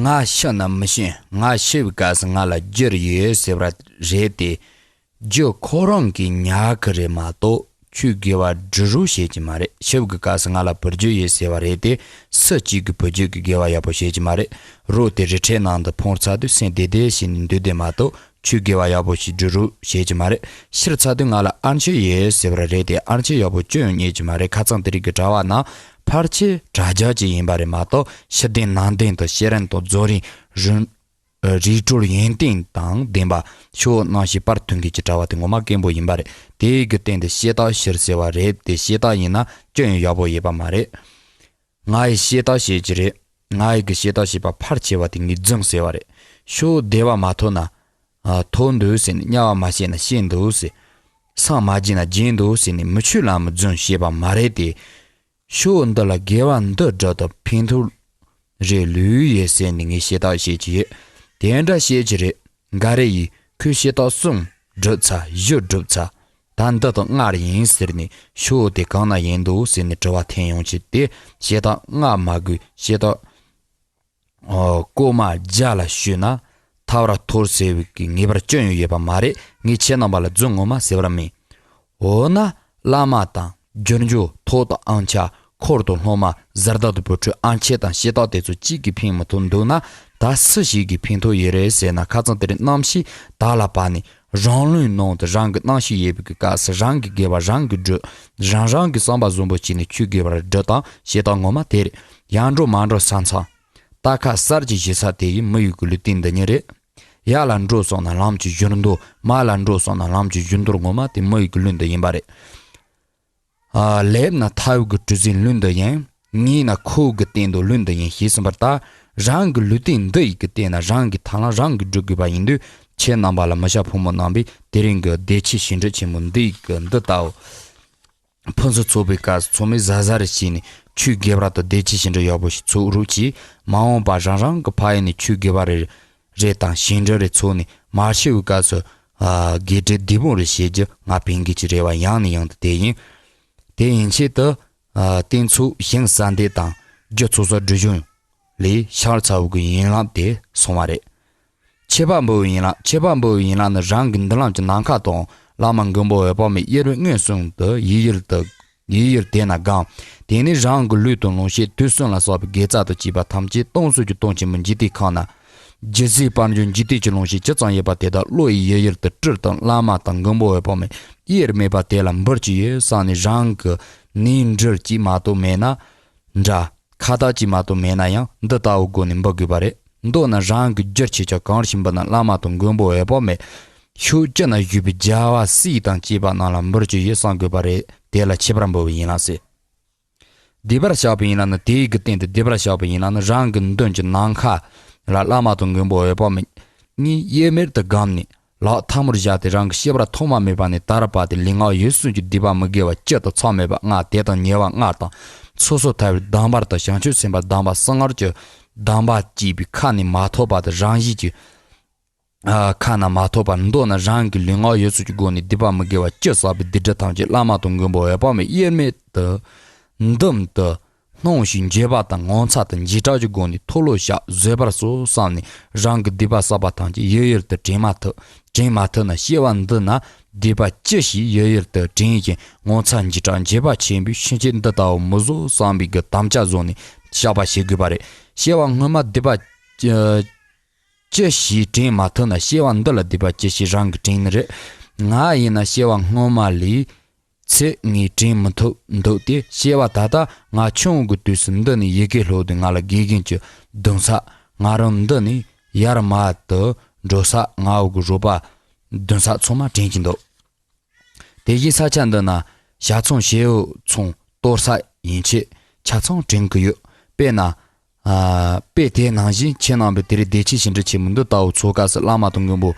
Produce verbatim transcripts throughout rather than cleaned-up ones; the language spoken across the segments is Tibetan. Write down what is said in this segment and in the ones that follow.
ང་ཤི་ན་མི་ཤེས། ང་ཤི་བའི་སྐབས་སུ་ང་ལ་རྒྱུ་ཡོད་ཟེར་བ་རེད་དེ། རྒྱུ་ཁོ་རང་གིས་ཉར་གི་རེད་མ་གཏོགས་ཆོས་དགེ་བ་སྒྲུབ་རོགས་བྱེད་ཀྱི་མ་རེད། ཤི་བའི་སྐབས་སུ་ང་ལ་བུ་རྒྱུད་ཡོད་ཟེར་བ་རེད་དེ། སུ་གཅིག་གིས་བུ་རྒྱུད་ཀྱི་དགེ་བ་ཡག་པོ་བྱེད་ཀྱི་མ་རེད། རོ་དེ་རི་ཁྲོད་ནང་དུ་ཕུང་ཚར་དུས་སེམས་བདེ་བདེ་བྱས་ནས་འདུག་བསྡད་མ་གཏོགས་ཆོས་དགེ་བ་ཡག་པོ་ཞིག་སྒྲུབ་རོགས་བྱེད་ཀྱི་མ་རེད། ཤི་ཚར་དུས་ང་ལ་ཨ་མཆོད་ཡོད་ཟེར་བ་རེད་དེ། ཨ་མཆོད་ཡག་པོ་ཅི་ཡང་རྙེད་ཀྱི་མ་རེད། ཁ་སང་དེ་རིང་གི་གྲྭ་བ་ན་ཕལ་ཆེར་དྲ་རྒྱ་ཅིག་ཡིན་པ་རེད་མ་གཏོགས་ཕྱི་བདེན་ནང་བདེན་དང་བཤད་རིན་དང་རྫོགས་རིམ་རིམ་རིགས་གྲོལ་ཡོན་ཏན་དང་ལྡན་པ་ཤོ་རྣམ་ཤེས་པར་ཐོན་མཁན་གྱི་གྲྭ་བ་དེ་ངོ་མ་དཀོན་པོ་ཡིན་པ་རེད། དེའི་གི་སྟེང་དུ་ཤེས་རྟགས་ཤི་ཟེར་བ་རེད་དེ། ཤེས་རྟགས་ཡིན་ན་ཅི་ཡང་ཡག་པོ་ཡོད་པ་མ་རེད། ང་ཡི་ཤེས་རྟགས་ཤེས་ཀྱི་རེད། ང་ཡི་གི་ཤེས་རྟགས་ཤེས་པ་ཕལ་ཆེ་བ་དེ་ངེས་འཛིན་ཟེར་བ་རེད། ཤོ་བདེ་བ་མ་ཐོབ་ན། ཨ། ཐོབ་འདུག་ཟེར་ནས། དམྱལ་བ་མ་སྐྱེས་ན་སྐྱེས་འདུག་ཟེར། སངས་མ་རྒྱས་ན་རྒྱས་འདུག་ཟེར་ནས་མི་ཆོས་ལམ་རྫུན་བཤད་པ་མ་རེད་དེ། ཤོ་འདི་ལ་དགེ་བ་འདི་སྒྲུབ་དང་ཕན་ཐོགས་རེ་ལོས་ཡོད་ཟེར་ནས་ངས་ཤེས་རྟགས་ཤེས་ཀྱི་ཡོད། དེ་འདྲ་བཤད་ཀྱི་རེད། འགའ་རེ་ཡིས་ཁོས་ཤེས་རྟགས་གསུམ་སྒྲུབ་ཚར། བཞི་སྒྲུབ་ཚར། ད་འདི་དང་སྔར་ཡིན་ཟེར་ནས་ཤོ་དེ་གང་ན་ཡིན་འདུག་ཟེར་ནས་དྲི་བ་འཐེན་ཡོང་ཆེད་དེ། ཤེས་རྟགས་ལྔ་མ་དགོས། ཤེས་རྟགས་ཨོ། ལྐོག་མ་བརྒྱ་ལ་ཞུས་ན་ཐར་བར་འཐོར་ཟེར་བའི་གི་ངེས་པར་ཅི་ཡང་ཡོད་པ་མ་རེད། ངས་ཁྱེད་རྣམ་པ་ལ་རྫུན་ངོ་མ་ཟེར་བར་མིན། འོ་ན་བླ་མ་དང་རྒྱུ་འབྱོར་ཐོག་དང་ཨམ་ཆ་འཁོར་དང་སློབ་མ་བཟའ་ཟླ་དང་བུ་ཕྲུག་ཨ་མཆེད་དང་ཤེས་རྟགས་དེ་ཚོ་གཅིག་གིས་ཕན་མི་ཐོགས་འདུག་ན། ད་སུ་ཞིག་གིས་ཕན་ཐོགས་ཡོད་རེད་ཟེར་ན། ཁ་སང་དེ་རིང་རྣམ་ཤེས་དག་ལ་བབས་ནས་རང་ལུས་ནང་དུ་རང་གི་རྣམ་ཤེས་ཡོད་པའི་གི་སྐབས་སུ་རང་གི་དགེ་བ་རང་གིས་སྒྲུབ། རང་རང་གི་བསམ་པ་བཟང་པོ་བྱས་ནས་ཆོས་དགེ་བ་སྒྲུབ་དང་ཤེས་རྟགས་ངོ་མ་དེ་རེད། ཡར་འགྲོ་མར་འགྲོ་ས་མཚམས། རྟ་ཁ་གསར་གྱི་གཞི་ས་དེ་ཡིས་མི་ཡི་གི་ལུས་རྟེན་འདི་ཉིད་རེད། ཡར་ལ་འགྲོ་སོང་ན་ལམ་གྱི་བཞུར་མདོ། མར་ལ་འགྲོ་སོང་ན་ལམ་གྱི་བཞུར་མདོར་ངོ་མ་དེ་མི་ཡི་གི་ལུས་འདི་ཡིན་པ་རེད། ཨ། ལེབ་ན་ཐལ་བའི་གི་གྲུ་གཟིངས་ལུས་འདི་ཡིན། ཉལ་ན་ཁོའི་གི་སྟེང་དུ་ལུས་འདི་ཡིན་ཞེས་གསུངས་པ་ལྟར། རང་གི་ལུས་རྟེན་འདི་ཡི་གི་སྟེང་ན་རང་གིས་ཐར་ལམ་རང་གིས་སྒྲུབ་དགོས་པ་ཡིན་དུས། ཁྱེད་རྣམ་པ་ལ་མི་སྐྱ་ཕོ་མོ་རྣམ་པས་དེ་རིང་གི་བདེ་ཆེན་ཞིང་འབྲོག་ཆེན་མོ་འདི་ཡི་གི་འདི་ལྟ་བུ་ཕུན་སུམ་ཚོགས་པའི་སྐབས་སུ་ཚང་མས་གཟབ་གཟབ་རེ་བྱས་ནས་ཆོས་དགེ་བ་དང་བདེ་ཆེན་ཞིང་འབྲོག་ཡག་པོ་ཞིག་འཚོལ་རོགས་གྱིས། མ་འོངས་པ་རང་རང་གི་ཕ་ཡུལ་ནས་ཆོས་དགེ་བ་རེ་རེ་དང་ཞིང་འབྲོག་རེ་འཚོལ་ནས་མ་ཤི་བའི་སྐབས་སུ། ཨ། དགེ་འབྲས་བདེ་སྤོང་རེ་བྱེད་རྒྱུ་ང་ཕན་གི་ཅི་རེ་བ་ཡང་ནས་ཡང་དུ་དེ་ཡིན། དེ་ཡན་ཆད་དུ། ཨ། རྟེན་ཚོགས་ཞིང་གསར་འདེབས་དང་རྒྱུ་ཚོགས་གསོག་སྒྲིག་གཞུང་ལས་ཤར་ཚ་བོ་གི་ཡན་ལག་དེ་སོང་བ་རེད། ཆད་པ་འབུལ་བའི་ཡན་ལག་ཆད་པ་འབུལ་བའི་ཡན་ལག་ནི་རང་གི་མདུན་ལམ་གྱི་ནམ་མཁའ་དང་བླ་མ་མགོན་པོ་འོད་དཔག་མེད་དབྱེར་མེད་མངོན་སུམ་དུ་ཡིད་ཡུལ་དུ་ཡིད་ཡུལ་དེ་ན་བསྒོམ། དེ་ནས་རང་གི་ལུས་དང་ལོངས་སྤྱོད་དུས་གསུམ་ལ་བསགས་པའི་དགེ་རྩ་དང་བཅས་པ་ཐམས་ཅད་སྟོང་གསུམ་གྱི་སྟོང་ཆེན་པོའི་འཇིག་རྟེན་ཁམས་ན། རྒྱུ་ཟས་དཔལ་འབྱོར་འཇིག་རྟེན་གྱི་ལོངས་སྤྱོད་ཇི་ཙམ་ཡོད་པ་དེ་དག་བློ་ཡིས་ཡིད་ཡུལ་དུ་སྤྲུལ་དང་བླ་མ་དང་མགོན་པོ་འོད་དཔག་མེད་དབྱེར་མེད་པ་དེ་ལ་འབུལ་གྱི་ཡོད་བསམ་ནས། རང་གི་ནས་འབྲུ་གཅིག་མ་གཏོགས་མེད་ན་འདྲ། ཁ་བཏགས་གཅིག་མ་གཏོགས་མེད་ན་ཡང་འདི་ལྟ་བུའི་སྒོ་ནས་འབུལ་དགོས་པ་རེད། མདོར་ན་རང་གི་རྒྱུར་ཆེ་ཆུང་གང་ཞིག་འབུལ་ན་བླ་མ་དང་མགོན་པོ་འོད་དཔག་མེད། ཕྱོགས་བཅུ་ན་བཞུགས་པའི་རྒྱལ་བ་སྲས་དང་བཅས་པ་རྣམས་ལ་འབུལ་གྱི་ཡོད་བསམ་དགོས་པ་རེད། དེ་ལ་ཆད་པར་འབུལ་བའི་ཡན་ལག་ཟེར། སྡིག་པར་བཤགས་པའི་ཡན་ལག་ནི། དེའི་གི་སྟེང་དུ་སྡིག་པར་བཤགས་པའི་ཡན་ལག་ནི། རང་གི་མདུན་གྱི་ནམ་མཁའ་ལ་བླ་མ་དང་མགོན་པོ་འོད་དཔག་མེད་གཉིས་དབྱེར་མེད་དུ་བསྒོམས་ནས། ལག་ཐལ་མོར་བཞག་སྟེ་རང་གི་སྐྱེ་བ་ཐོག་མ་མེད་པ་ནས་ད་རེས་བར་དུ་ལུས་ངག་ཡིད་གསུམ་གྱི་སྡིག་པ་མི་དགེ་བ་བཅུ་དང་མཚམས་མེད་པ་ལྔ། དད་དང་ཉེ་བ་ལྔ་དང་སོ་སོར་ཐར་པའི་སྡོམ་པ་དང་བྱང་ཆུབ་སེམས་དཔའི་སྡོམ་པ་གསང་སྔགས་ཀྱི་སྡོམ་པ་བཅས་པའི་ཁ་ནས་མ་ཐོས་པ་དང་རང་བཞིན་གྱི་ཨ། ཁ་ན་མ་ཐོས་པ། མདོར་ན་རང་གི་ལུས་ངག་ཡིད་གསུམ་གྱི་སྒོ་ནས་སྡིག་པ་མི་དགེ་བ་བཅུ་བསགས་པའི་སྡིག་སྒྲིབ་ཐམས་ཅད་བླ་མ་དང་མགོན་པོ་འོད་དཔག་མེད་དབྱེར་མེད་དུ་འདུམ་དུ་སྣང་ཞིང་འགྱོད་པ་དང་ངོ་ཚ་དང་འཇིགས་སྐྲག་གི་སྒོ་ནས་མཐོལ་ལོ་བཤགས་བཟོད་པར་གསོལ་བསམ་ནས། རང་གི་སྡིག་པ་བསགས་པ་ཐམས་ཅད་ཡིད་ཡུལ་དུ་དྲན་མ་ཐུབ། དྲན་མ་ཐུབ་ན་སྐྱེ་བ་འདི་ན་སྡིག་པ་ཅི་ཞིག་ཡིད་ཡུལ་དུ་དྲན་ཞིང་ངོ་ཚ་འཇིགས་སྐྲག་འགྱོད་པ་ཆེན་པོས་ཕྱིན་ཆད་འདི་ལྟ་བུ་མི་བཟོ་བསམ་པའི་གི་དམ་བཅའ་བཟུང་ནས་བཤགས་པ་བྱེད་དགོས་པ་རེད། སྐྱེ་བ་སྔོན་མ་སྡིག་པ་ཅི་ཅི་ཞིག་དྲན་མ་ཐུབ་ན་སྐྱེ་བ་འདི་ལ་སྡིག་པ་ཅི་ཞིག་རང་གིས་དྲན་ནི་རེད། ང་ཡིན་ན་སྐྱེ་བ་སྔོན་མ་ལས་ཚེ་ངས་དྲན་མི་ཐུབ་འདུག་སྟེ། སྐྱེ་བ་ད་ལྟ་ང་ཆུང་ངུ་གི་དུས་སུ་འདི་ནས་ཡི་གེ་ཀློག་དུས་ང་ལ་དགེ་རྒན་གྱིས་བརྡུང་ས། ང་རང་འདི་ནས་ཡར་མར་དུ་འགྲོ་ས། ང་འུ་གི་རོགས་པ་བརྡུང་ས་ཚང་མ་དྲན་གྱི་འདུག་དེ་བཞིན་ས་ཆ་འདི་ན་ཞ་ཚང་བྱེའུ་ཚང་གཏོར་ས་ཡན་ཆད་ཆ་ཚང་དྲན་གྱི་ཡོད། དཔེར་ན། ཨ། དཔེ་དེ་ནང་བཞིན་ཁྱེད་རྣམ་པས་དེ་རིང་བདེ་ཆེན་ཞིང་འབྲོག་ཆེན་མོ་འདི་ལྟ་བུ་འཚོལ་སྐབས་སུ་བླ་མ་དང་མགོན་པོ་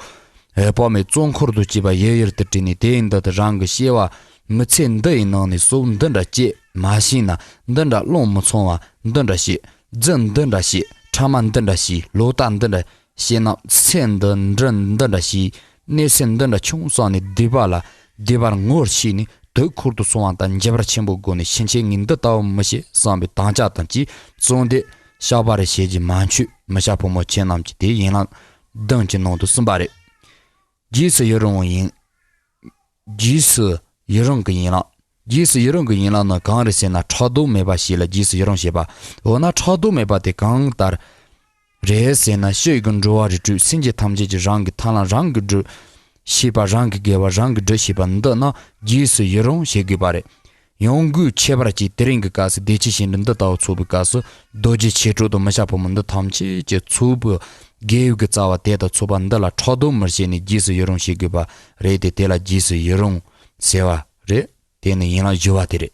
འོད་དཔག་མེད་གཙོ་འཁོར་དང་བཅས་པ་ཡིད་ཡུལ་དུ་དྲན་ནས། དེ་ཡི་མདུན་དུ་རང་གི་སྐྱེ་བ་མི་ཚེ་འདི་ཡི་ནང་ནས་གསོལ་འདི་འདྲ་བྱེད་མ་ཤེས་ན་འདི་འདྲ་བློ་མི་ཚང་བ་འདི་འདྲ་བྱེད། རྫུན་འདི་འདྲ་བཤད། ཕྲ་མ་འདི་འདྲ་བྱས། ལོག་ལྟ་འདི་འདྲ་བྱས་ན། ཚེ་འདི་འདྲི་འདི་འདྲ་བྱས། གནས་ཚུལ་འདི་འདྲ་བྱུང་བསམ་ནས་སྡིག་པ་ལ་སྡིག་པར་ངོ་ཤེས་ནས་དུས་འཁོར་དུ་སོང་བ་དང་འཇིགས་པར་ཆེན་པོའི་སྒོ་ནས་ཕྱིན་ཆད་ངས་འདི་ལྟ་བུ་མི་བྱེད་བསམ་པའི་དམ་བཅའ་དང་བཅས་གསོལ་འདེབས་ བཤགས་པ་རེ་བྱེད་ཀྱི་མ་མཆིས། མི་བཤགས་ཕོ་མོ་ཁྱེད་རྣམས་ཀྱིས་དེ་ཡན་ལག་བདུན་གྱི་ནང་དུ་གསུངས་པ་རེད། རྗེས་སུ་ཡི་རང་བའི་ཡན། རྗེས་སུ་ཡི་རང་གི་ཡན་ལག་རྗེས་སུ་ཡི་རང་གི་ཡན་ལག་ནི་གང་རེད་ཟེར་ན། ཕྲག་དོག་མེད་པ་ཞིག་ལ་རྗེས་སུ་ཡི་རང་བྱེད་པ། འོ་ན་ཕྲག་དོག་མེད་པ་དེ་གང་ལྟར་རེད་ཟེར་ན། སྤྱིར་གྱི་འགྲོ་བ་རིགས་དྲུག་སེམས་ཅན་ཐམས་ཅད་ཀྱི་རང་གི་ཐར་ལམ། རང་གི་སྒྲུབ་བྱེད་པ། རང་གི་དགེ་བ་རང་གིས་སྒྲུབ་བྱེད་པ་འདི་རྣམས་རྗེས་སུ་ཡི་རང་བྱེད་དགོས་པ་རེད། ཡང་སྒོས་ཁྱད་པར་གྱིས་དེ་རིང་གི་སྐབས་སུ་བདེ་ཆེན་བཤད་འགྲོ་འདི་ལྟ་བུ་ཚོགས་པའི་སྐབས་སུ། རྡོ་རྗེ་འཆད་ཁྲིད་དང་མི་བཤགས་ཕོ་མོ་འདི་ཐམས་ཅད་ཀྱི་ཚོགས་པའི་དགེ་བའི་རྩ་བ་དེ་དང་ཚོགས་པ་འདི་ལ་ཕྲག་དོག་མི་བྱེད་ནས་རྗེས་སུ་ཡི་རང་བྱེད་དགོས་པ་རེད་དེ། དེ་ལ་རྗེས་སུ་ཡི་རང་ཟེར་བ་རེད། དེ་ནི་ཡན་ལག་བཞི་པ་དེ་རེད།